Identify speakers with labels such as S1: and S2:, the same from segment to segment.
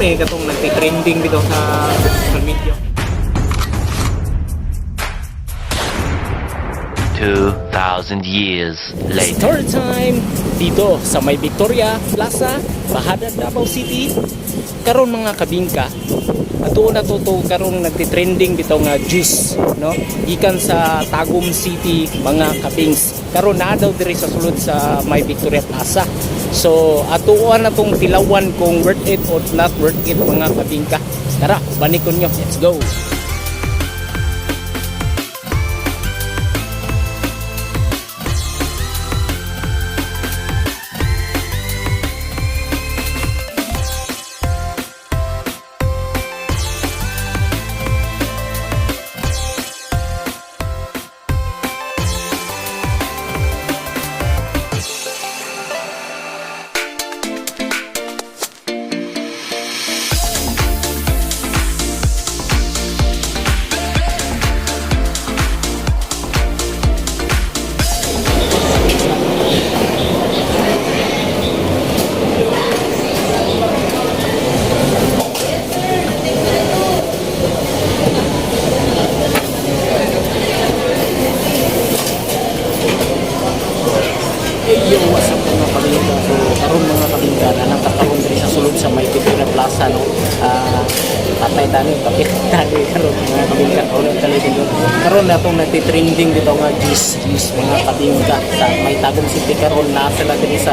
S1: May katong nagti-trending dito sa social media.
S2: 2,000 years later.
S1: Story time dito sa may Victoria Plaza, Bahada, Davao City. Karon, mga kabingka, ato na to to karong nagti-trending dito nga juice, no? Gikan sa Tagum City, mga kabings. Karon naa daw diri sa sulod sa may Victoria Plaza. So atuan na tong tilawan kung worth it or not worth it, mga kabingka. Tara, banikon nyo. Let's go. Hey yo, what's up, mga kabingka? So, karon, mga kabingka, nanang kakaroon diri sa sulod sa may Victoria Plaza, no? Ah, patay tani, kapit tani karon, mga kabingka, karon tali dito. Karon na itong nagti-trending dito nga juice, juice, mga kabingka, sa may Tagum City. Karon na sila diri sa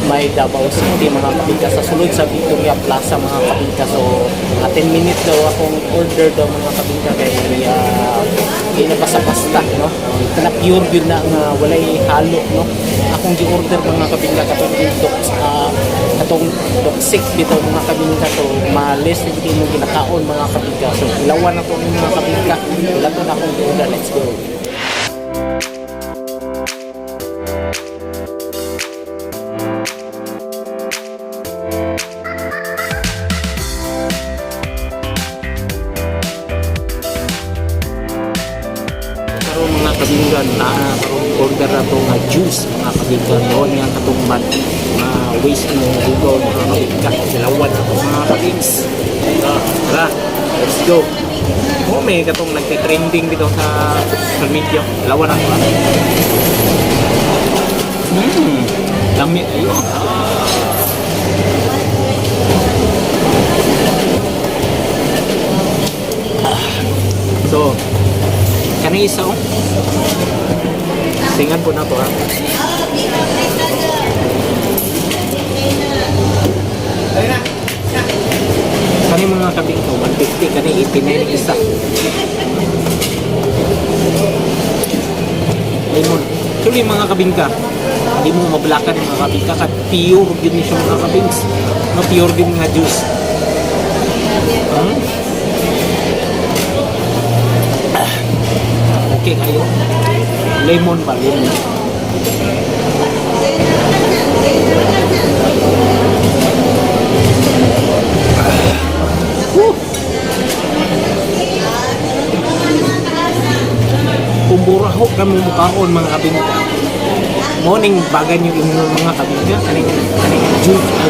S1: may Davao City, mga kabingka, sa sulod sa Victoria Plaza, mga kabingka. So, 10 minutes daw akong order daw, mga kabingka, kay basta-basta, no? Na pure yun na nga walay halo, no? Akong gi-order, mga kabingka, katong dok katong toxic dito, mga kabingka. So malis na gid mo ginakaon, mga kabingka. So ilawan na to ni, mga kabingka. Wala to na akong gi-order. Let's go. Karon, mga kabinggan, na karon order na to nga juice, mga kabinggan, no? Nga katong man mga waste mo hugaw, mga kabingka. Ilawan na to, mga kabings. Ah, tara, let's go. Mo may katong nagti-trending dito sa social media. Ilawan na to, ah. Lami ayo. So kani isa, oh. Singan po na to, ha. Kani, mga kabing ko, 150, kani 89 isa. Lemon. Actually, mga kabingka, hindi mo mablakan, mga kabingka, kat pure yun siya, mga kabings. No, pure din nga juice. Ah, okay kayo. Lemon ba? Lemon. Woo! Kung buraho ka mo mukaon, mga kabingka. Morning bagan yung inyong, mga kabingka, kaning kaning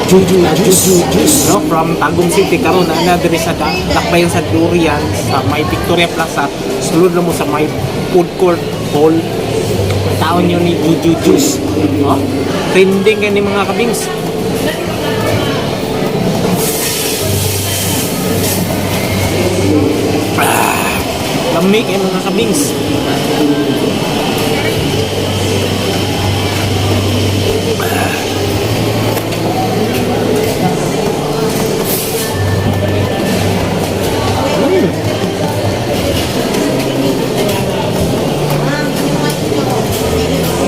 S1: juju juice, juice, no, from Tagum City. Karon na na diri sa dakbayan sa Durian sa may Victoria Plaza, sulod na mo sa may food court hall. Taon yun ni Juju Juice, no? Trending kani, mga kabings. Ah, lami kay, mga kabings.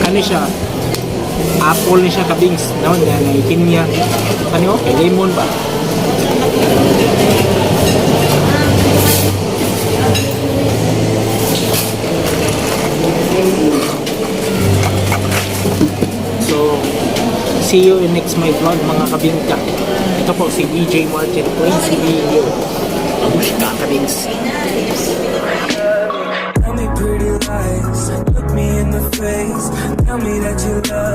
S1: Kani siya, apple ni siya, kabings, no? Na na pinya kani, okay, lemon ba. So see you in next my vlog, mga kabingka. Ito po si DJ Martin Crazy Video. Babushka, kabings.
S3: Tell me pretty lies, look me in the face. Tell me that you love